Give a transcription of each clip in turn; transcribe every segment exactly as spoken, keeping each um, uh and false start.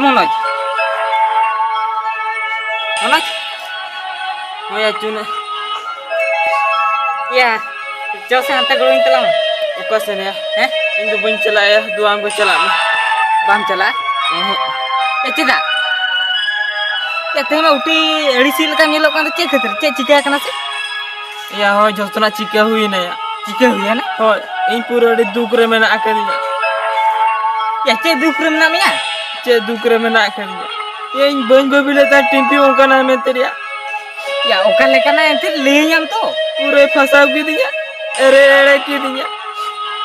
ᱢᱚᱱᱳᱡᱽ᱾ ᱢᱚᱱᱳᱡᱽ᱾ ᱦᱳᱭ, ᱟᱪᱩᱱᱟ᱾ ᱭᱟ, ᱪᱚ ᱥᱮ ᱦᱟᱱᱛᱮ ᱜᱚᱲᱚᱧ ᱛᱟᱞᱟᱝ ᱢᱮ᱾ ᱚᱠᱟ ᱥᱮᱱ ᱭᱟ? ᱦᱮᱸ? ᱤᱧ ᱫᱚ ᱵᱟᱹᱧ ᱪᱟᱞᱟᱜᱼᱟ ᱭᱟ, ᱫᱩ ᱟᱢ ᱜᱮ ᱪᱟᱞᱟᱜ ᱢᱮ᱾ ᱵᱟᱢ ᱪᱟᱞᱟᱜᱼᱟ? ᱚᱦᱚᱸ᱾ ᱮ, ᱪᱮᱫᱟᱜ? ᱮ, ᱛᱮᱦᱮᱧ ᱢᱟ ᱩᱴᱤ ᱟᱹᱲᱤᱥᱤ ᱞᱮᱠᱟᱢ ᱧᱮᱞᱚᱜ ᱠᱟᱱ ᱫᱚ, ᱪᱮᱫ ᱠᱷᱟᱹᱛᱤᱨ? ᱪᱮᱫ ᱪᱤᱠᱟᱹ ᱟᱠᱟᱱᱟ ᱥᱮ? ᱭᱟ, ᱦᱳᱭ, ᱡᱚᱛᱚᱱᱟᱜ ᱪᱤᱠᱟᱹ ᱦᱩᱭᱱᱟ ᱭᱟ᱾ ᱪᱤᱠᱟᱹ ᱦᱩᱭᱱᱟ? ᱦᱳᱭ, ᱤᱧ ᱯᱩᱨᱟᱹ ᱟᱹᱰᱤ ᱫᱩᱠ ᱨᱮ ᱢᱮᱱᱟᱜ ᱟᱠᱟᱫᱤᱧᱟ᱾ ᱭᱟ, ᱪᱮᱫ ᱫᱩᱠ ᱨᱮ ᱢᱮᱱᱟᱜ ᱢᱮᱭᱟ? ᱪᱮᱫ ᱫᱩᱠ ᱨᱮ ᱢᱮᱱᱟᱜ ᱟᱠᱟᱫᱤᱧᱟ? ᱭᱟ, ᱤᱧ ᱵᱟᱹᱧ ᱵᱷᱟᱹᱵᱤ ᱞᱮᱫ ᱛᱟᱦᱮᱸᱫ ᱴᱤᱢᱯᱤ ᱚᱱᱠᱟᱱᱟᱭ ᱢᱮᱱᱛᱮ ᱭᱟ᱾ ᱭᱟ, ᱚᱠᱟ ᱞᱮᱠᱟᱱᱟᱭ ᱮᱱᱛᱮᱫ ᱞᱟᱹᱭᱟᱹᱧᱟᱢ ᱛᱚ? ᱯᱩᱨᱟᱹᱭ ᱯᱷᱟᱸᱥᱟᱣ ᱠᱤᱫᱤᱧᱟ, ᱮᱲᱮ ᱮᱲᱮ ᱠᱤᱫᱤᱧᱟ᱾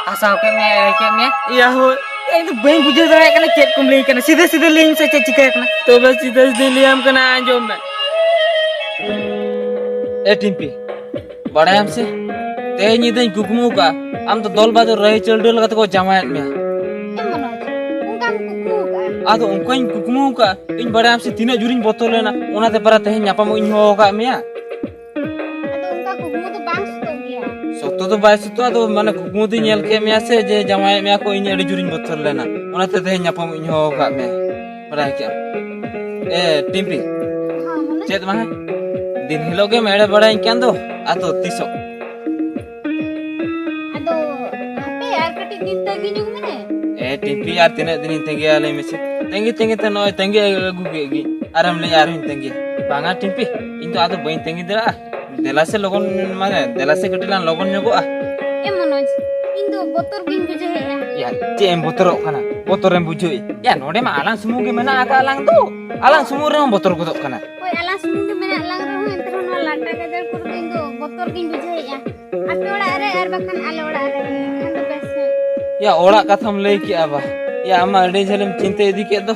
ᱯᱷᱟᱸᱥᱟᱣ ᱠᱮᱫ ᱢᱮᱭᱟ, ᱮᱲᱮ ᱠᱮᱫ ᱢᱮᱭᱟ? ᱭᱟ, ᱦᱳᱭ᱾ ᱭᱟ, ᱤᱧ ᱫᱚ ᱵᱟᱹᱧ ᱵᱩᱡᱷᱟᱹᱣ ᱫᱟᱲᱮᱭᱟᱜ ᱠᱟᱱᱟ ᱪᱮᱫ ᱠᱚᱢ ᱞᱟᱹᱭ ᱠᱟᱱᱟ, ᱥᱤᱫᱷᱟᱹ ᱥᱤᱫᱷᱟᱹ ᱞᱟᱹᱭᱟᱹᱧ ᱢᱮᱥᱮ ᱪᱮᱫ ᱪᱤᱠᱟᱹ ᱟᱠᱟᱱᱟ? ᱛᱚᱵᱮ ᱥᱤᱫᱷᱟᱹ ᱥᱤᱫᱷᱟᱹ ᱞᱟᱹᱭᱟᱢ ᱠᱟᱱᱟ, ᱟᱸᱡᱚᱢ ᱢᱮ᱾ ᱮ ᱴᱤᱢᱯᱤ, ᱵᱟᱲᱟᱭᱟᱢ ᱥᱮ, ᱛᱮᱦᱮᱧ ᱧᱤᱫᱟᱹᱧ ᱠᱩᱠᱢᱩ ᱠᱟᱜᱼᱟ, ᱟᱢ ᱫᱚ ᱫᱚᱞ ᱵᱟᱫᱚᱞ ᱨᱟᱹᱦᱤ ᱪᱟᱹᱣᱰᱟᱹᱞ ᱠᱟᱛᱮ ᱠᱚ ᱡᱟᱶᱟᱭᱮᱫ ᱢᱮᱭᱟ᱾ ᱮ ᱢᱚᱱᱳᱡᱽ, ᱚᱱᱠᱟᱢ ᱠᱩᱠᱢᱩ ᱠᱟᱜᱼᱟ? ᱟᱫᱚ ᱚᱱᱠᱟᱧ ᱠᱩᱠᱢᱩ ᱠᱟᱜᱼᱟ, ᱤᱧ ᱵᱟᱲᱟᱭᱟᱢ ᱥᱮ ᱛᱤᱱᱟᱹᱜ ᱡᱳᱨᱤᱧ ᱵᱚᱛᱚᱨ ᱞᱮᱱᱟ, ᱚᱱᱟᱛᱮ ᱯᱟᱨᱟ ᱛᱮᱦᱮᱧ ᱧᱟᱯᱟᱢᱚᱜ ᱤᱧ ᱦᱚᱦᱚ ᱟᱠᱟᱫ ᱢᱮᱭᱟ᱾ ᱟᱫᱚ ᱚᱱᱠᱟ ᱠᱩᱠᱢᱩ ᱫᱚ ᱵᱟᱝ ᱥᱚᱛᱚᱜ ᱜᱮᱭᱟ᱾ ᱥᱚᱛᱚ ᱫᱚ ᱵᱟᱭ ᱥᱚᱛᱚᱜᱼᱟ, ᱟᱫᱚ ᱢᱟᱱᱮ ᱠᱩᱠᱢᱩ ᱫᱚᱧ ᱧᱮᱞ ᱠᱮᱫ ᱢᱮᱭᱟ ᱥᱮ, ᱡᱮ ᱡᱟᱶᱟᱭᱮᱫ ᱢᱮᱭᱟ ᱠᱚ, ᱤᱧ ᱟᱹᱰᱤ ᱡᱳᱨᱤᱧ ᱵᱚᱛᱚᱨ ᱞᱮᱱᱟ, ᱚᱱᱟᱛᱮ ᱛᱮᱦᱮᱧ ᱧᱟᱯᱟᱢᱚᱜ ᱤᱧ ᱦᱚᱦᱚ ᱟᱠᱟᱫ ᱢᱮᱭᱟ᱾ ᱵᱟᱲᱟᱭ ᱠᱮᱜᱼᱟᱢ? ᱮ, ᱴᱤᱢᱯᱤ᱾ ᱦᱚᱸ, ᱢᱟᱱᱮ? ᱪᱮᱫ ᱢᱟᱦᱟ? ᱫᱤᱱ ᱦᱤᱞᱳᱜ ᱜᱮᱢ ᱮᱲᱮ ᱵᱟᱲᱟᱧ ᱠᱟᱱ ᱫᱚ, ᱟᱫᱚ ᱛᱤᱥᱚᱜ? ᱟᱫᱚ ᱦᱟᱯᱮ ᱟᱨ ᱠᱟᱹᱴᱤᱡ ᱫᱤᱱ ᱛᱟᱹᱜᱤ ᱧᱚᱜ ᱢᱮ᱾ ᱮ, ᱴᱤᱢᱯᱤ, ᱟᱨ ᱛᱤᱱᱟᱹᱜ ᱫᱤᱱᱤᱧ ᱛᱟᱹᱜᱤᱭᱟ ᱞᱟᱹᱭ ᱢᱮᱥᱮ? ᱛᱟᱹᱜᱤ ᱛᱟᱹᱜᱤ ᱛᱮ ᱱᱚᱜᱼᱚᱭ ᱛᱟᱹᱜᱤ ᱟᱹᱜᱩ ᱠᱮᱫ ᱜᱤᱧ, ᱟᱨᱮᱢ ᱞᱟᱹᱭᱟ ᱟᱨᱦᱚᱸᱧ ᱛᱟᱹᱜᱤᱭᱟ᱾ ᱵᱟᱝᱟ ᱴᱤᱢᱯᱤ, ᱤᱧ ᱫᱚ ᱟᱫᱚ ᱵᱟᱹᱧ ᱛᱟᱹᱜᱤ ᱫᱟᱲᱮᱭᱟᱜᱼᱟ᱾ ᱫᱮᱞᱟ ᱥᱮ ᱞᱚᱜᱚᱱ, ᱢᱟᱱᱮ, ᱫᱮᱞᱟ ᱥᱮ ᱠᱟᱹᱴᱤᱡ ᱞᱟᱝ ᱞᱚᱜᱚᱱ ᱧᱚᱜᱚᱜᱼᱟ᱾ ᱮ ᱢᱚᱱᱳᱡᱽ, ᱤᱧ ᱫᱚ ᱵᱚᱛᱚᱨ ᱜᱤᱧ ᱵᱩᱡᱷᱟᱹᱣᱮᱫᱼᱟ᱾ ᱭᱟ, ᱪᱮᱫ ᱮᱢ ᱵᱚᱛᱚᱨᱚᱜ ᱠᱟᱱᱟ? ᱵᱚᱛᱚᱨᱮᱢ ᱵᱩᱡᱷᱟᱹᱣᱮᱫ? ᱭᱟ, ᱱᱚᱰᱮ ᱢᱟ ᱟᱞᱟᱝ ᱥᱩᱢᱩᱝ ᱜᱮ ᱢᱮᱱᱟᱜ ᱟᱠᱟᱫ ᱞᱟᱝ ᱫᱚ᱾ ᱟᱞᱟᱝ ᱥᱩᱢᱩᱝ ᱨᱮᱦᱚᱸ ᱵᱚᱛᱚᱨ ᱜᱚᱫᱚᱜ ᱠᱟᱱᱟ᱾ ᱦᱳᱭ, ᱟᱞᱟᱝ ᱥᱩᱢᱩᱝ ᱜᱮ ᱢᱮᱱᱟᱜ ᱞᱟᱝ ᱨᱮᱦᱚᱸ, ᱮᱱᱛᱮ ᱨᱮᱦᱚᱸ ᱱᱚᱣᱟ ᱞᱟᱴᱟ ᱜᱟᱡᱟᱲ ᱠᱚᱨᱮ ᱫᱚ ᱤᱧ ᱫᱚ ᱵᱚᱛᱚᱨ ᱜᱤᱧ ᱵᱩᱡᱷᱟᱹᱣᱮᱫᱼᱟ᱾ ᱟᱯᱮ ᱚᱲᱟᱜ ᱨᱮ ᱟᱨ ᱵᱟᱠᱷᱟᱱ ᱟᱞᱮ ᱚᱲᱟᱜ ᱨᱮ ᱠᱷᱟᱱ ᱫᱚ ᱵᱮᱥ ᱧᱚᱜ᱾ ᱭᱟ, ᱚᱲᱟᱜ ᱠᱟᱛᱷᱟᱢ ᱞᱟᱹᱭ ᱠᱮᱜᱼᱟ ᱵᱟ᱾ ᱭᱟ, ᱟᱢ ᱢᱟ ᱟᱹᱰᱤ ᱡᱷᱟᱹᱞᱮᱢ ᱪᱤᱱᱛᱟᱹ ᱤᱫᱤ ᱠᱮᱫ ᱫᱚ᱾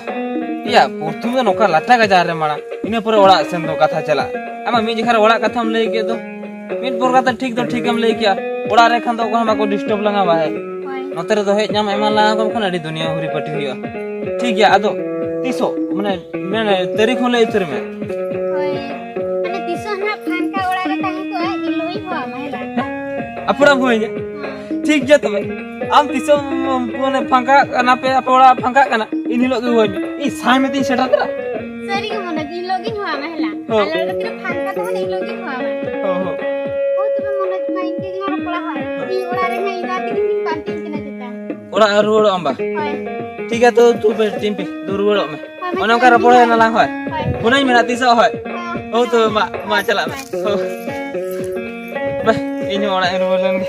ᱭᱟ, ᱯᱨᱚᱛᱷᱚᱢ ᱫᱚ ᱱᱚᱝᱠᱟ ᱞᱟᱴᱟ ᱜᱟᱡᱟᱲ ᱨᱮ ᱢᱟᱲᱟᱝ, ᱤᱱᱟᱹ ᱯᱚᱨᱮ ᱚᱲᱟᱜ ᱥᱮᱱ ᱫᱚ ᱠᱟᱛᱷᱟ ᱪᱟᱞᱟᱜᱼᱟ᱾ ᱟᱢᱟᱜ ᱢᱤᱫ ᱡᱚᱠᱷᱟ ᱨᱮ ᱚᱲᱟᱜ ᱠᱟᱛᱷᱟᱢ ᱞᱟᱹᱭ ᱠᱮᱫ ᱫᱚ᱾ ᱢᱤᱫ ᱯᱨᱚᱠᱟᱨ ᱛᱮ ᱴᱷᱤᱠ ᱫᱚ ᱴᱷᱤᱠᱮᱢ ᱞᱟᱹᱭ ᱠᱮᱜᱼᱟ᱾ ᱚᱲᱟᱜ ᱨᱮ ᱠᱷᱟᱱ ᱫᱚ ᱚᱠᱚᱭ ᱦᱚᱸ ᱵᱟᱠᱚ disturb ᱞᱟᱝᱟ ᱵᱟ, ᱦᱮᱸ? ᱦᱳᱭ᱾ ᱱᱚᱛᱮ ᱨᱮᱫᱚ ᱦᱮᱡ ᱧᱟᱢ ᱮᱢᱟᱱ ᱞᱟᱝᱟ ᱠᱚ ᱠᱷᱟᱱ ᱟᱹᱰᱤ ᱫᱩᱱᱤᱭᱟᱹ ᱦᱩᱨᱤ ᱯᱟᱹᱴᱤ ᱦᱩᱭᱩᱜᱼᱟ᱾ ᱴᱷᱤᱠ ᱜᱮᱭᱟ, ᱟᱫᱚ ᱛᱤᱥᱚᱜ? ᱢᱟᱱᱮ, ᱢᱟᱱᱮ, ᱛᱟᱹᱨᱤᱠᱷ ᱦᱚᱸ ᱞᱟᱹᱭ ᱩᱛᱟᱹᱨ ᱢᱮ᱾ ᱦᱳᱭ, ᱢᱟᱱᱮ, ᱛᱤᱥᱚᱜ ᱱᱟᱦᱟᱜ ᱯᱷᱟᱸᱠᱟ ᱚᱲᱟᱜ ᱨᱮ ᱛᱟᱦᱮᱸ ᱠᱚᱜᱼᱟ, ᱤᱱ ᱦᱤᱞᱳᱜ ᱤᱧ ᱦᱚᱦᱚ ᱟᱢᱟ, ᱦᱮᱸ ᱵᱟᱝ? ᱟᱯᱲᱟᱢ ᱦᱩᱭ ᱤᱧᱟ᱾ ᱦᱮᱸ᱾ ᱴᱷᱤᱠ ᱜᱮᱭᱟ ᱛᱚᱵᱮ, ᱟᱢ ᱛᱤᱥᱚᱜ, ᱢᱟᱱᱮ, ᱯᱷᱟᱸᱠᱟ ᱠᱟᱱᱟ ᱯᱮ, ᱟᱯᱮ ᱚᱲᱟᱜ ᱯᱷᱟᱸᱠᱟᱜ ᱠᱟᱱᱟ, ᱤᱱ ᱦᱤᱞᱳᱜ ᱜᱮ ᱦᱚᱦᱚ ᱟᱹᱧ ᱢᱮ᱾ ᱤᱧ ᱥᱟᱭ ᱢᱮᱛᱤᱧ ᱥᱮᱴᱮᱨ ᱠᱮᱫᱟ᱾ ᱥᱟᱹᱨᱤ ᱜᱮ ᱢᱚᱱᱳᱡᱽ, ᱤᱧ ᱞᱚᱜ ᱜᱤᱧ ᱦᱚᱦᱚ ᱟᱢᱟ ᱦᱮᱞᱟ᱾ ᱦᱚᱸ᱾ ᱟᱞᱮ ᱚᱲᱟᱜ ᱛᱤᱱᱟᱹᱜ ᱯᱷᱟᱸᱠᱟ ᱛᱟᱦᱮᱱᱟ, ᱤᱧ ᱞᱚᱜ ᱜᱤᱧ ᱦᱚᱦᱚ ᱟᱢᱟ᱾ ᱦᱚᱸ, ᱦᱚᱸ᱾ ᱦᱳᱭ ᱛᱚᱵᱮ ᱢᱚᱱᱳᱡᱽ ᱢᱟ ᱤᱱᱠᱟᱹ ᱜᱮᱞᱟᱝ ᱨᱚᱯᱚᱲᱟ ᱦᱳᱭ᱾ ᱦᱚᱸ᱾ ᱤᱧ ᱚᱲᱟᱜ ᱨᱮ ᱦᱟᱸᱜ ᱤᱧ ᱫᱟᱫᱟ ᱛᱤᱠᱤᱱ ᱠᱤᱱ ᱯᱟᱱᱛᱮᱧ ᱠᱟᱱᱟ ᱪᱮᱛᱟ᱾ ᱚᱲᱟᱜ ᱨᱩᱣᱟᱹᱲᱚᱜ ᱟᱢ ᱵᱟ? ᱦᱳᱭ᱾ ᱴᱷᱤᱠ ᱜᱮᱭᱟ, ᱛᱚ ᱛᱩ ᱯᱮ, ᱴᱤᱢ ᱯᱮ, ᱫᱩ ᱨᱩᱣᱟᱹᱲᱚᱜ ᱢᱮ᱾ ᱦᱳᱭ, ᱚᱱᱮ ᱚᱱᱠᱟ ᱢᱮᱛᱟᱭ ᱨᱚᱯᱚᱲ ᱜᱤᱧ ᱦᱩᱭ ᱦᱟᱸᱜ᱾ ᱞᱮᱱᱟ ᱞᱟᱝ ᱦᱳᱭ᱾ ᱦᱳᱭ᱾ ᱯᱷᱳᱱᱟᱹᱧ ᱢᱮ ᱱᱟᱜ ᱛᱤᱥᱚᱜ ᱦᱳᱭ᱾ ᱦᱳᱭ᱾ ᱦᱳᱭ ᱛᱚᱵᱮ ᱢᱟ, ᱢᱟ ᱪᱟᱞᱟᱜ ᱢᱮ᱾ ᱦᱳᱭ᱾ ᱵᱟ, ᱤᱧ ᱦᱚᱸ ᱚᱲᱟᱜ ᱤᱧ ᱨᱩᱣᱟᱹᱲ ᱞᱮᱱ ᱜᱮ᱾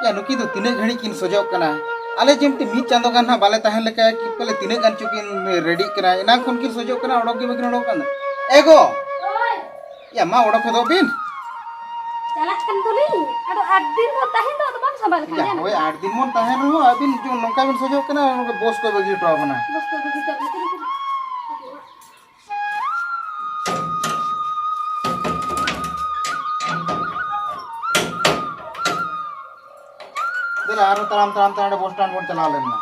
ᱭᱟ, ᱱᱩᱠᱤᱱ ᱫᱚ ᱛᱤᱱᱟᱹᱜ ᱜᱷᱟᱹᱲᱤᱡ ᱠᱤᱱ ᱥᱚᱡᱚᱜ ᱠᱟᱱᱟ? ᱟᱞᱮ ᱡᱮᱢᱛᱤ ᱢᱤᱫ ᱪᱟᱸᱫᱚ ᱜᱟᱱ ᱦᱟᱸᱜ ᱵᱟᱞᱮ ᱛᱟᱦᱮᱸ ᱞᱮᱠᱟ ᱠᱤ ᱯᱟᱞᱮ ᱛᱤᱱᱟᱹᱜ ᱜᱟᱱ ᱪᱚ ᱠᱤᱱ ᱨᱮᱰᱤᱜ ᱠᱟᱱᱟ᱾ ᱮᱱᱟᱝ ᱠᱷᱚᱱ ᱠᱤᱱ ᱥᱚᱡᱚᱜ ᱠᱟᱱᱟ, ᱚᱰᱚᱠ ᱜᱮ ᱵᱟᱹᱠᱤᱱ ᱚᱰᱚᱠ ᱠᱟᱱᱟ᱾ ᱮ ᱜᱚ! ᱳᱭ! ᱭᱟ, ᱢᱟ ᱚᱰᱚᱠ ᱦᱚᱫᱚᱜ ᱵᱤᱱ᱾ ᱪᱟᱞᱟᱜ ᱠᱟᱱ ᱫᱚᱞᱤᱧ᱾ ᱟᱫᱚ ᱟᱴ ᱫᱤᱱ ᱵᱚᱱ ᱛᱟᱦᱮᱸᱱ ᱫᱚ, ᱟᱫᱚ ᱵᱟᱝ ᱥᱟᱵᱟ ᱞᱮᱠᱷᱟᱱ ᱭᱟ, ᱜᱮ᱾ ᱦᱳᱭ, ᱟᱴ ᱫᱤᱱ ᱵᱚᱱ ᱛᱟᱦᱮᱸᱱ ᱨᱮᱦᱚᱸ ᱟᱹᱵᱤᱱ ᱡᱚ-, ᱱᱚᱝᱠᱟ ᱵᱤᱱ ᱥᱚᱡᱚᱜ ᱠᱟᱱᱟ, ᱱᱚᱝᱠᱟ ᱵᱚᱥ ᱠᱚ ᱵᱟᱹᱜᱤ ᱦᱚᱴᱚ ᱟᱵᱚᱱᱟ᱾ ᱵᱚᱥ ᱠᱚ ᱵᱟᱹᱜᱤ ᱦᱚᱴᱚ ᱟᱵᱚᱱᱟ᱾ ᱫᱮᱞᱟ, ᱟᱨᱦᱚᱸ ᱛᱟᱲᱟᱢ ᱛᱟᱲᱟᱢ ᱛᱮ ᱦᱟᱸᱰᱮ ᱵᱚᱥ ᱥᱴᱮᱱᱰ ᱵᱚᱱ ᱪᱟᱞᱟᱣ ᱞᱮᱱ ᱜᱮ᱾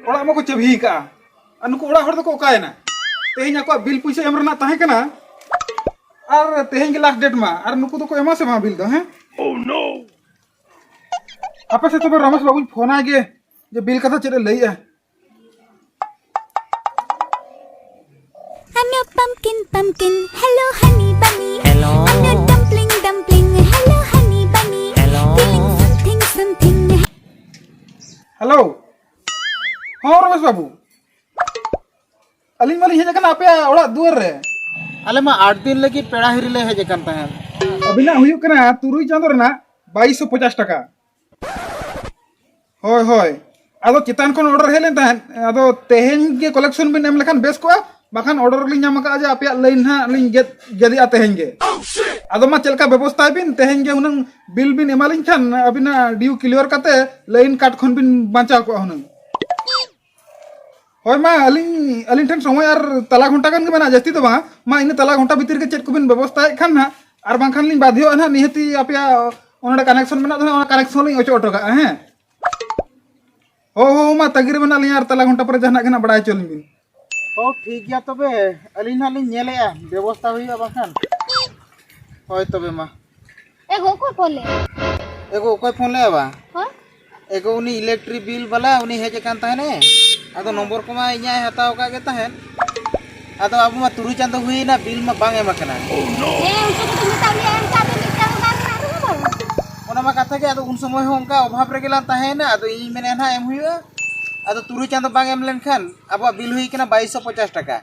ᱚᱲᱟᱜ ᱢᱟᱠᱚ ᱪᱟᱹᱵᱷᱤ ᱟᱠᱟᱫᱼᱟ᱾ ᱟᱨ ᱱᱩᱠᱩ ᱚᱲᱟᱜ ᱦᱚᱲ ᱫᱚᱠᱚ ᱚᱠᱟᱭᱮᱱᱟ? ᱛᱮᱦᱮᱧ ᱟᱠᱚᱣᱟᱜ ᱵᱤᱞ ᱯᱩᱭᱥᱟᱹ ᱮᱢ ᱨᱮᱱᱟᱜ ᱛᱟᱦᱮᱸ ᱠᱟᱱᱟ, ᱟᱨ ᱛᱮᱦᱮᱧ ᱜᱮ ᱞᱟᱥᱴ ᱰᱮᱴ ᱢᱟ, ᱟᱨ ᱱᱩᱠᱩ ᱫᱚᱠᱚ ᱮᱢᱟ ᱥᱮ ᱵᱟᱝ ᱵᱤᱞ ᱫᱚ, ᱦᱮᱸ? ᱦᱟᱯᱮ ᱥᱮ ᱛᱚᱵᱮ ᱨᱚᱢᱮᱥ ᱵᱟᱵᱩᱧ ᱯᱷᱳᱱᱟᱭ ᱜᱮ, ᱡᱮ ᱵᱤᱞ ᱠᱟᱛᱷᱟ ᱪᱮᱫ ᱮ ᱞᱟᱹᱭᱮᱜᱼᱟ᱾ I'm your pumpkin, pumpkin. Hello, honey bunny. Hello. I'm your dumpling, dumpling. Hello, honey bunny. Hello. Feeling something, something. Hello. ᱦᱚᱸ, ᱨᱚᱢᱮᱥ ᱵᱟᱹᱵᱩ᱾ ᱟᱹᱞᱤᱧ ᱢᱟᱞᱤᱧ ᱦᱮᱡ ᱟᱠᱟᱱᱟ ᱟᱯᱮᱭᱟᱜ ᱚᱲᱟᱜ ᱫᱩᱣᱟᱹᱨ ᱨᱮ᱾ ᱟᱞᱮ ᱢᱟ ᱟᱴ ᱫᱤᱱ ᱞᱟᱹᱜᱤᱫ ᱯᱮᱲᱟ ᱦᱤᱨᱤ ᱞᱮ ᱦᱮᱡ ᱟᱠᱟᱱ ᱛᱟᱦᱮᱸᱫ᱾ ᱟᱹᱵᱤᱱᱟᱜ ᱦᱩᱭᱩᱜ ᱠᱟᱱᱟ ᱛᱩᱨᱩᱭ ᱪᱟᱸᱫᱳ ᱨᱮᱱᱟᱜ ᱵᱟᱭᱤᱥᱥᱚ ᱯᱚᱪᱟᱥ ᱴᱟᱠᱟ᱾ ᱦᱳᱭ, ᱦᱳᱭ᱾ ᱟᱫᱚ ᱪᱮᱛᱟᱱ ᱠᱷᱚᱱ ᱚᱰᱟᱨ ᱦᱮᱡ ᱞᱮᱱ ᱛᱟᱦᱮᱸᱫ, ᱟᱫᱚ ᱛᱮᱦᱮᱧ ᱜᱮ ᱠᱚᱞᱮᱠᱥᱚᱱ ᱵᱤᱱ ᱮᱢ ᱞᱮᱠᱷᱟᱱ ᱵᱮᱥ ᱠᱚᱜᱼᱟ, ᱵᱟᱠᱷᱟᱱ ᱚᱰᱟᱨ ᱞᱤᱧ ᱧᱟᱢ ᱟᱠᱟᱫᱼᱟ ᱡᱮ ᱟᱯᱮᱭᱟᱜ ᱞᱟᱭᱤᱱ ᱦᱟᱸᱜ ᱞᱤᱧ ᱜᱮᱫ, ᱜᱮᱫᱮᱜᱼᱟ ᱛᱮᱦᱮᱧ ᱜᱮ᱾ ᱟᱫᱚ ᱢᱟ ᱪᱮᱫ ᱞᱮᱠᱟ ᱵᱮᱵᱚᱥᱛᱷᱟᱭ ᱵᱤᱱ, ᱛᱮᱦᱮᱧ ᱜᱮ ᱦᱩᱱᱟᱹᱝ ᱵᱤᱞ ᱵᱤᱱ ᱮᱢᱟᱞᱤᱧ ᱠᱷᱟᱱ ᱟᱹᱵᱤᱱᱟᱜ ᱰᱤᱭᱩ ᱠᱞᱤᱭᱟᱨ ᱠᱟᱛᱮ ᱞᱟᱭᱤᱱ ᱠᱟᱴ ᱠᱷᱚᱱ ᱵᱤᱱ ᱵᱟᱧᱪᱟᱣ ᱠᱚᱜᱼᱟ ᱦᱩᱱᱟᱹᱝ᱾ ᱦᱳᱭ ᱢᱟ, ᱟᱹᱞᱤᱧ, ᱟᱹᱞᱤᱧ ᱴᱷᱮᱱ ᱥᱚᱢᱚᱭ ᱟᱨ ᱛᱟᱞᱟ ᱜᱷᱚᱱᱴᱟ ᱜᱟᱱ ᱜᱮ ᱢᱮᱱᱟᱜᱼᱟ, ᱡᱟᱹᱥᱛᱤ ᱫᱚ ᱵᱟᱝᱟ᱾ ᱢᱟ ᱤᱱᱟᱹ ᱛᱟᱞᱟ ᱜᱷᱚᱱᱴᱟ ᱵᱷᱤᱛᱤᱨ ᱜᱮ ᱪᱮᱫ ᱠᱚᱵᱤᱱ ᱵᱮᱵᱚᱥᱛᱷᱟᱭᱮᱫ ᱠᱷᱟᱱ ᱦᱟᱸᱜ, ᱟᱨ ᱵᱟᱝᱠᱷᱟᱱ ᱞᱤᱧ ᱵᱟᱫᱷᱭᱚᱜᱼᱟ ᱦᱟᱸᱜ, ᱱᱤᱦᱟᱹᱛᱤ ᱟᱯᱮᱭᱟᱜ ᱚᱱᱟ ᱠᱟᱱᱮᱠᱥᱚᱱ ᱢᱮᱱᱟᱜ ᱫᱚ ᱦᱟᱸᱜ, ᱚᱱᱟ ᱠᱟᱱᱮᱠᱥᱚᱱ ᱞᱤᱧ ᱚᱪᱚᱜ ᱦᱚᱴᱚ ᱠᱟᱜᱼᱟ, ᱦᱮᱸ᱾ ᱦᱳ, ᱦᱳ, ᱢᱟ ᱛᱟᱺᱜᱤ ᱨᱮ ᱢᱮᱱᱟᱜ ᱞᱤᱧᱟ, ᱟᱨ ᱛᱟᱞᱟ ᱜᱷᱚᱱᱴᱟ ᱯᱚᱨᱮ ᱡᱟᱦᱟᱱᱟᱜ ᱜᱮ ᱱᱟᱜ ᱵᱟᱲᱟᱭ ᱦᱚᱪᱚ ᱞᱤᱧ ᱵᱤᱱ᱾ ᱦᱳ, ᱴᱷᱤᱠ ᱜᱮᱭᱟ ᱛᱚᱵᱮ, ᱟᱹᱞᱤᱧ ᱱᱟᱜ ᱞᱤᱧ ᱧᱮᱞᱮᱜᱼᱟ, ᱵᱮᱵᱚᱥᱛᱷᱟ ᱦᱩᱭᱩᱜᱼᱟ ᱵᱟᱝᱠᱷᱟᱱ᱾ ᱦᱳᱭ ᱛᱚᱵᱮ ᱢᱟ᱾ ᱮ ᱜᱚ, ᱚᱠᱚᱭ ᱯᱷᱳᱱ ᱞᱮᱫᱼᱟ? ᱮ ᱜᱚ, ᱚᱠᱚᱭ ᱯᱷᱳᱱ ᱞᱮᱫᱼᱟ ᱵᱟ? ᱦᱳᱭ? ᱮ ᱜᱚ, ᱩᱱᱤ ᱤᱞᱮᱠᱴᱨᱤᱠ ᱵᱤᱞ ᱵᱟᱞᱟ, ᱩᱱᱤ ᱦᱮᱡ ᱟᱠᱟᱱ ᱛᱟᱦᱮᱱᱮ᱾ ᱟᱫᱚ ᱱᱚᱢᱵᱚᱨ ᱠᱚᱢᱟ ᱤᱧᱟᱹᱜ ᱮ ᱦᱟᱛᱟᱣ ᱟᱠᱟᱫ ᱜᱮ ᱛᱟᱦᱮᱸᱫ᱾ ᱟᱫᱚ ᱟᱵᱚ ᱢᱟ ᱛᱩᱨᱩᱭ ᱪᱟᱸᱫᱚ ᱦᱩᱭᱮᱱᱟ, ᱵᱤᱞ ᱢᱟ ᱵᱟᱝ ᱮᱢ ᱟᱠᱟᱱᱟ᱾ ᱦᱮᱸ, ᱩᱱᱠᱩ ᱠᱚᱫᱚ ᱢᱮᱛᱟᱜ ᱢᱮᱭᱟ, ᱮᱢ ᱠᱟᱜ ᱢᱮ, ᱢᱤᱫᱴᱟᱝ ᱦᱚᱸ ᱵᱟᱝ ᱢᱮᱱᱟᱜ ᱨᱮᱦᱚᱸ ᱵᱟᱝ᱾ ᱚᱱᱟ ᱢᱟ ᱠᱟᱛᱷᱟ ᱜᱮ, ᱟᱫᱚ ᱩᱱ ᱥᱚᱢᱚᱭ ᱦᱚᱸ ᱚᱱᱠᱟ ᱚᱵᱷᱟᱵᱽ ᱨᱮᱜᱮ ᱞᱟᱝ ᱛᱟᱦᱮᱸᱭᱮᱱᱟ, ᱟᱫᱚ ᱤᱧᱤᱧ ᱢᱮᱱᱮᱫ ᱱᱟᱦᱟᱜ ᱮᱢ ᱦᱩᱭᱩᱜᱼᱟ᱾ ᱟᱫᱚ ᱛᱩᱨᱩᱭ ᱪᱟᱸᱫᱚ ᱵᱟᱝ ᱮᱢ ᱞᱮᱱᱠᱷᱟᱱ ᱟᱵᱚᱣᱟᱜ ᱵᱤᱞ ᱦᱩᱭ ᱠᱟᱱᱟ ᱵᱟᱭᱤᱥᱥᱚ ᱯᱚᱪᱟᱥ ᱴᱟᱠᱟ᱾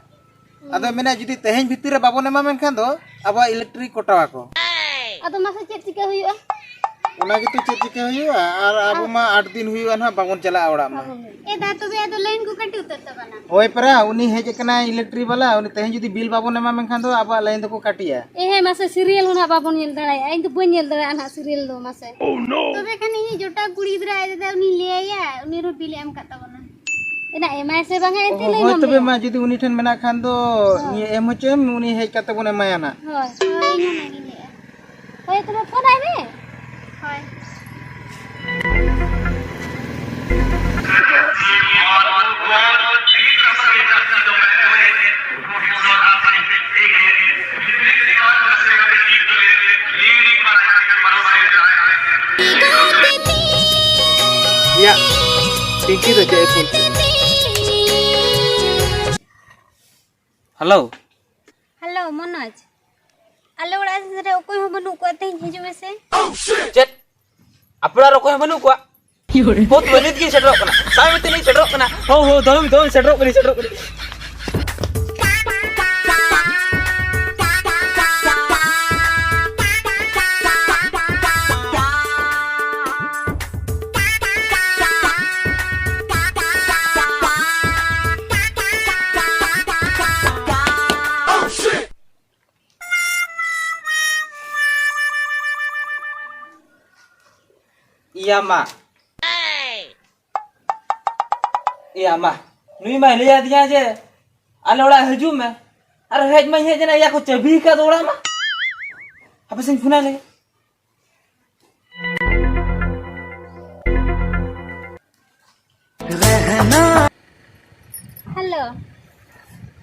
ᱟᱫᱚ ᱢᱮᱱᱟ ᱡᱩᱫᱤ ᱛᱮᱦᱮᱧ ᱵᱷᱤᱛᱤᱨ ᱨᱮ ᱵᱟᱵᱚᱱ ᱮᱢᱟ ᱢᱮᱱᱠᱷᱟᱱ ᱫᱚ ᱟᱵᱚᱣᱟᱜ ᱤᱞᱮᱠᱴᱨᱤᱠ ᱠᱚᱴᱟᱣ ᱟᱠᱚ᱾ ᱟᱫᱚ ᱢᱟᱥᱮ ᱪᱮᱫ ᱪᱤᱠᱟᱹ ᱦᱩᱭᱩᱜᱼᱟ? ᱚᱱᱟ ᱜᱮᱛᱚ ᱪᱮᱫ ᱪᱤᱠᱟᱹ ᱦᱩᱭᱩᱜᱼᱟ, ᱟᱨ ᱟᱵᱚ ᱢᱟ ᱟᱴ ᱫᱤᱱ ᱦᱩᱭᱩᱜᱼᱟ ᱱᱟᱦᱟᱜ ᱵᱟᱵᱚᱱ ᱪᱟᱞᱟᱜᱼᱟ ᱚᱲᱟᱜ ᱢᱟ᱾ ᱮ ᱫᱟ, ᱛᱚᱵᱮ ᱟᱫᱚ ᱞᱟᱭᱤᱱ ᱠᱚ ᱠᱟᱹᱴᱤ ᱩᱛᱟᱹᱨ ᱛᱟᱵᱚᱱᱟ᱾ ᱦᱳᱭ ᱯᱮᱨᱟ, ᱩᱱᱤ ᱦᱮᱡ ᱟᱠᱟᱱᱟᱭ ᱤᱞᱮᱠᱴᱨᱤᱠ ᱵᱟᱞᱟ, ᱩᱱᱤ ᱛᱮᱦᱮᱧ ᱡᱩᱫᱤ ᱵᱤᱞ ᱵᱟᱵᱚᱱ ᱮᱢᱟ ᱢᱮᱱᱠᱷᱟᱱ ᱫᱚ ᱟᱵᱚᱣᱟᱜ ᱞᱟᱭᱤᱱ ᱫᱚᱠᱚ ᱠᱟᱹᱴᱤᱭᱟ᱾ ᱮ ᱦᱮᱸ, ᱢᱟᱥᱮ ᱥᱤᱨᱤᱭᱟᱞ ᱦᱚᱸ ᱱᱟᱦᱟᱜ ᱵᱟᱵᱚᱱ ᱧᱮᱞ ᱫᱟᱲᱮᱭᱟᱜᱼᱟ, ᱤᱧ ᱫᱚ ᱵᱟᱹᱧ ᱧᱮᱞ ᱫᱟᱲᱮᱭᱟᱜᱼᱟ ᱱᱟᱦᱟᱜ ᱥᱤᱨᱤᱭᱟᱞ ᱫᱚ ᱢᱟᱥᱮ᱾ ᱛᱚᱵᱮ ᱠᱷᱟᱱ ᱤᱧᱤᱡ ᱡᱚᱴᱟᱣ ᱠᱩᱲᱤ ᱜᱤᱫᱽᱨᱟᱹ ᱟᱡ ᱫᱟᱫᱟ ᱩᱱᱤ ᱞᱟᱹᱭᱟᱭᱟ, ᱩᱱᱤ ᱨᱮᱦᱚᱸ ᱵᱤᱞ ᱮ ᱮᱢ ᱠᱟᱜ ᱛᱟᱵᱚᱱᱟ᱾ ᱮᱱᱟ ᱮᱢᱟᱭ ᱥᱮ ᱵᱟᱝᱟ, ᱮᱱᱛᱮ ᱞᱟᱹᱭ ᱦᱳᱭ ᱧᱟᱢ ᱛᱚᱵᱮ ᱞᱮᱭᱟ᱾ ᱢᱟ, ᱡᱩᱫᱤ ᱩᱱᱤ ᱴᱷᱮᱱ ᱢᱮᱱᱟᱜ ᱠᱷᱟᱱ ᱫᱚ ᱦᱳᱭ᱾ ᱱᱤᱭᱟᱹ ᱮᱢ ᱦᱚᱪᱚᱭᱮᱢ, ᱩᱱᱤ ᱦᱮᱡ ᱠᱟᱛᱮ ᱵᱚᱱ ᱮᱢᱟᱭᱟ ᱱᱟᱜ᱾ ᱦᱳᱭ, ᱦᱳᱭ, ᱤᱧ ᱦᱚᱸ ᱚᱱᱟᱜᱤᱧ ᱞᱟᱹᱭᱮᱫᱼᱟ᱾ ᱦᱳᱭ, ᱛᱚᱵᱮ ᱯᱷᱳᱱ ᱟᱭ ᱢᱮ᱾ ᱦᱳᱭ᱾ ᱭᱟ, ᱯᱤᱝᱠᱤ ᱫᱚ ᱪᱮᱫ ᱮ ᱯᱷᱳᱱ ᱠᱮᱫᱟ? ᱦᱮᱞᱳ᱾ ᱦᱮᱞᱳ, ᱢᱚᱱᱳᱡᱽ᱾ ᱟᱞᱮ ᱚᱲᱟᱜ ᱨᱮ ᱚᱠᱚᱭ ᱦᱚᱸ ᱵᱟᱹᱱᱩᱜ ᱠᱚᱣᱟ, ᱛᱮᱦᱮᱧ ᱦᱤᱡᱩᱜ ᱢᱮᱥᱮ᱾ ᱪᱮᱫ? ᱟᱯᱮ ᱚᱲᱟᱜ ᱨᱮ ᱚᱠᱚᱭ ᱦᱚᱸ ᱵᱟᱹᱱᱩᱜ ᱠᱚᱣᱟ? ᱦᱳ, ᱛᱚᱵᱮ ᱱᱤᱛ ᱜᱤᱧ ᱥᱮᱴᱮᱨᱚᱜ ᱠᱟᱱᱟ᱾ ᱥᱟᱵ ᱢᱮ, ᱱᱤᱛ ᱥᱮᱴᱮᱨᱚᱜ ᱠᱟᱱᱟ᱾ ᱦᱳ, ᱦᱳ, ᱫᱚᱢᱮ, ᱫᱚᱢᱮ ᱥᱮᱴᱮᱨᱚᱜ ᱠᱟᱹᱱᱟᱹᱧ, ᱥᱮᱴᱮᱨᱚᱜ ᱠᱟᱹᱱᱟᱹᱧ᱾ ᱢᱟ᱾ ᱮᱭᱟ ᱢᱟ, ᱱᱩᱭ ᱢᱟᱭ ᱞᱟᱹᱭ ᱟᱹᱫᱤᱧᱟ ᱡᱮ ᱟᱞᱮ ᱚᱲᱟᱜ ᱦᱤᱡᱩᱜ ᱢᱮ᱾ ᱟᱨ ᱦᱮᱡ ᱢᱟᱧ ᱦᱮᱡ ᱮᱱᱟ, ᱮᱭᱟ ᱠᱚ ᱪᱟᱹᱵᱤ ᱟᱠᱟᱫ ᱫᱚ ᱚᱲᱟᱜ ᱢᱟ᱾ ᱦᱟᱯᱮ ᱥᱮᱧ ᱯᱷᱳᱱᱟᱭ ᱞᱮᱜᱮ᱾ ᱦᱮᱞᱳ᱾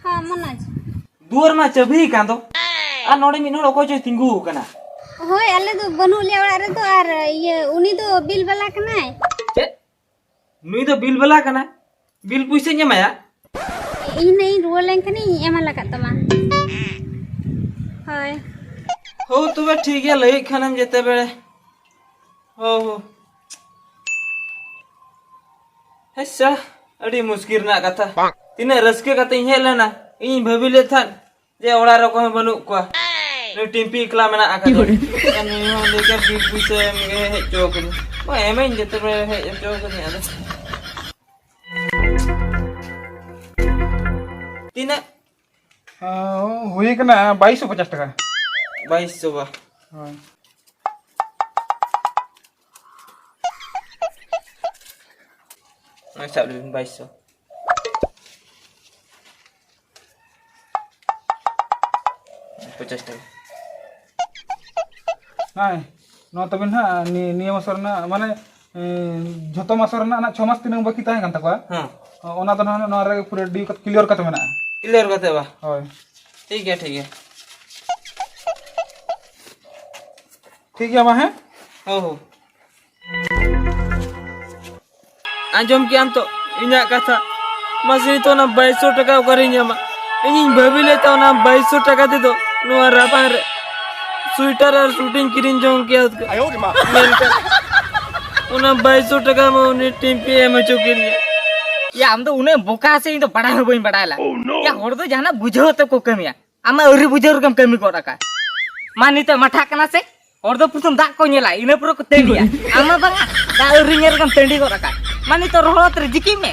ᱦᱮᱸ, ᱢᱚᱱᱳᱡᱽ᱾ ᱫᱩᱣᱟᱹᱨ ᱢᱟ ᱪᱟᱹᱵᱤ ᱟᱠᱟᱱ ᱫᱚ᱾ ᱟᱨ ᱱᱚᱰᱮ ᱢᱤᱫ ᱦᱚᱲ ᱚᱠᱚᱭ ᱪᱚᱭ ᱛᱤᱸᱜᱩ ᱟᱠᱟᱱᱟ᱾ ᱦᱳᱭ, ᱟᱞᱮ ᱫᱚ ᱵᱟᱹᱱᱩᱜ ᱞᱮᱭᱟ ᱚᱲᱟᱜ ᱨᱮᱫᱚ᱾ ᱟᱨ ᱤᱭᱟᱹ, ᱩᱱᱤ ᱫᱚ ᱵᱤᱞ ᱵᱟᱞᱟ ᱠᱟᱱᱟᱭ᱾ ᱪᱮᱫ? ᱱᱩᱭ ᱫᱚ ᱵᱤᱞ ᱵᱟᱞᱟ ᱠᱟᱱᱟᱭ? ᱵᱤᱞ ᱯᱩᱭᱥᱟᱹᱧ ᱮᱢᱟᱭᱟ? ᱤᱧ ᱱᱟᱜ ᱤᱧ ᱨᱩᱣᱟᱹᱲ ᱞᱮᱱᱠᱷᱟᱱᱤᱧ ᱮᱢᱟ ᱞᱟᱜᱟᱜ ᱛᱟᱢᱟ᱾ ᱦᱳᱭ᱾ ᱦᱳ, ᱛᱚᱵᱮ ᱴᱷᱤᱠ ᱜᱮᱭᱟ, ᱞᱟᱹᱭᱮᱫ ᱠᱷᱟᱱᱮᱢ ᱡᱮᱛᱮ ᱵᱮᱲᱮ᱾ ᱦᱳ, ᱦᱳ᱾ ᱦᱮᱸᱥᱟ, ᱟᱹᱰᱤ ᱢᱩᱥᱠᱤᱞ ᱨᱮᱱᱟᱜ ᱠᱟᱛᱷᱟ᱾ ᱛᱤᱱᱟᱹᱜ ᱨᱟᱹᱥᱠᱟᱹ ᱠᱟᱛᱮ ᱤᱧ ᱦᱮᱡ ᱞᱮᱱᱟ, ᱤᱧᱤᱧ ᱵᱷᱟᱹᱵᱤ ᱞᱮᱫ ᱛᱟᱦᱮᱸᱫ ᱡᱮ ᱚᱲᱟᱜ ᱨᱮ ᱚᱠᱚᱭ ᱦᱚᱸ ᱵᱟᱹᱱᱩᱜ ᱠᱚᱣᱟ᱾ ᱱᱩᱭ ᱴᱤᱢᱯᱤ ᱮᱠᱞᱟ ᱢᱮᱱᱟᱜ ᱟᱠᱟᱫᱮᱭᱟ᱾ ᱟᱨ ᱱᱩᱭ ᱦᱚᱸ ᱞᱟᱹᱭ ᱠᱮᱫ ᱵᱤᱞ ᱯᱩᱭᱥᱟᱹ ᱮᱢ ᱜᱮ ᱦᱮᱡ ᱦᱚᱪᱚ ᱟᱠᱟᱱᱟ᱾ ᱢᱟ ᱮᱢᱟᱹᱧ ᱡᱮᱛᱮ ᱵᱮᱲᱮ ᱦᱮᱡ ᱦᱚᱪᱚ ᱟᱠᱟᱫᱤᱧ ᱟᱫᱚ᱾ ᱛᱤᱱᱟᱹᱜ? ᱦᱩᱭ ᱠᱟᱱᱟ ᱵᱟᱭᱤᱥᱥᱚ ᱯᱚᱪᱟᱥ ᱴᱟᱠᱟ᱾ ᱵᱟᱭᱤᱥᱥᱚ ᱵᱟ? ᱦᱳᱭ᱾ ᱱᱚᱜᱼᱚᱭ ᱥᱟᱵ ᱞᱮᱵᱤᱱ, ᱵᱟᱭᱤᱥᱥᱚ᱾ ᱯᱚᱪᱟᱥ ᱴᱟᱠᱟ᱾ ᱦᱮᱸ, ᱱᱚᱣᱟ ᱛᱟᱵᱤᱱ ᱦᱟᱸᱜ, ᱱᱤ-, ᱱᱤᱭᱟᱹ ᱢᱟᱥ ᱨᱮᱱᱟᱜ, ᱢᱟᱱᱮ, ᱮᱸ, ᱡᱷᱚᱛᱚ ᱢᱟᱥ ᱨᱮᱱᱟᱜ ᱱᱟᱜ ᱪᱷᱚ ᱢᱟᱥ ᱛᱤᱱᱟᱹᱝ ᱵᱟᱹᱠᱤ ᱛᱟᱦᱮᱸ ᱠᱟᱱ ᱛᱟᱠᱚᱣᱟ, ᱦᱮᱸ᱾ ᱚᱱᱟ ᱫᱚ ᱱᱟᱜ ᱱᱚᱣᱟ ᱨᱮ ᱯᱩᱨᱟᱹ due ᱠᱟᱛᱮ, clear ᱠᱟᱛᱮ ᱢᱮᱱᱟᱜᱼᱟ᱾ Clear ᱠᱟᱛᱮ ᱵᱟ? ᱦᱳᱭ᱾ ᱴᱷᱤᱠ ᱜᱮᱭᱟ, ᱴᱷᱤᱠ ᱜᱮᱭᱟ᱾ ᱴᱷᱤᱠ ᱜᱮᱭᱟ ᱢᱟ, ᱦᱮᱸ? ᱦᱳ, ᱦᱳ᱾ ᱟᱸᱡᱚᱢ ᱠᱮᱜ ᱟᱢ ᱛᱚ ᱤᱧᱟᱹᱜ ᱠᱟᱛᱷᱟ? ᱢᱟᱥᱮ, ᱱᱤᱛᱚᱜ ᱚᱱᱟ ᱵᱟᱭᱤᱥᱥᱚ ᱴᱟᱠᱟ ᱚᱠᱟᱨᱤᱧ ᱧᱟᱢᱟ? ᱤᱧᱤᱧ ᱵᱷᱟᱹᱵᱤ ᱞᱮᱫ ᱛᱟᱦᱮᱸ ᱚᱱᱟ ᱵᱟᱭᱤᱥᱥᱚ ᱴᱟᱠᱟ ᱛᱮᱫᱚ ᱱᱚᱣᱟ ᱨᱟᱵᱟᱝ ᱨᱮ ᱥᱩᱭᱮᱴᱟᱨ ᱟᱨ ᱥᱩᱴᱤᱧ ᱠᱤᱨᱤᱧ ᱡᱚᱝ ᱠᱮᱭᱟ᱾ ᱢᱮᱱᱠᱷᱟᱱ ᱚᱱᱟ ᱵᱟᱭᱤᱥᱥᱚ ᱴᱟᱠᱟ ᱢᱟ ᱩᱱᱤ ᱴᱤᱢᱯᱤ ᱮᱢ ᱦᱚᱪᱚ ᱠᱤᱫᱤᱧᱟ᱾ ᱭᱟ, ᱟᱢ ᱫᱚ ᱩᱱᱟᱹᱜ ᱵᱚᱠᱟ ᱥᱮ, ᱤᱧ ᱫᱚ ᱵᱟᱲᱟᱭ ᱦᱚᱸ ᱵᱟᱹᱧ ᱵᱟᱲᱟᱭ ᱞᱟ᱾ ᱭᱟ, ᱦᱚᱲ ᱫᱚ ᱡᱟᱦᱟᱱᱟᱜ ᱵᱩᱡᱷᱟᱹᱣ ᱠᱟᱛᱮ ᱠᱚ ᱠᱟᱹᱢᱤᱭᱟ᱾ ᱟᱢᱟᱜ ᱟᱹᱣᱨᱤ ᱵᱩᱡᱷᱟᱹᱣ ᱨᱮᱜᱮᱢ ᱠᱟᱹᱢᱤ ᱜᱚᱫ ᱟᱠᱟᱫ᱾ ᱢᱟ, ᱱᱤᱛᱚᱜ ᱢᱟᱴᱷᱟᱜ ᱠᱟᱱᱟ ᱥᱮ? ᱦᱚᱲ ᱫᱚ ᱯᱨᱚᱛᱷᱚᱢ ᱫᱟᱜ ᱠᱚ ᱧᱮᱞᱟ, ᱤᱱᱟᱹ ᱯᱚᱨᱮ ᱠᱚ ᱛᱟᱺᱰᱤᱭᱟ᱾ ᱟᱢ ᱢᱟ ᱵᱟᱝᱟ, ᱫᱟᱜ ᱟᱹᱣᱨᱤ ᱧᱮᱞ ᱨᱮᱜᱮᱢ ᱛᱟᱺᱰᱤ ᱜᱚᱫ ᱟᱠᱟᱫ᱾ ᱢᱟ, ᱱᱤᱛᱚᱜ ᱨᱚᱦᱚᱲ ᱚᱛ ᱨᱮ ᱡᱤᱠᱤ ᱢᱮ᱾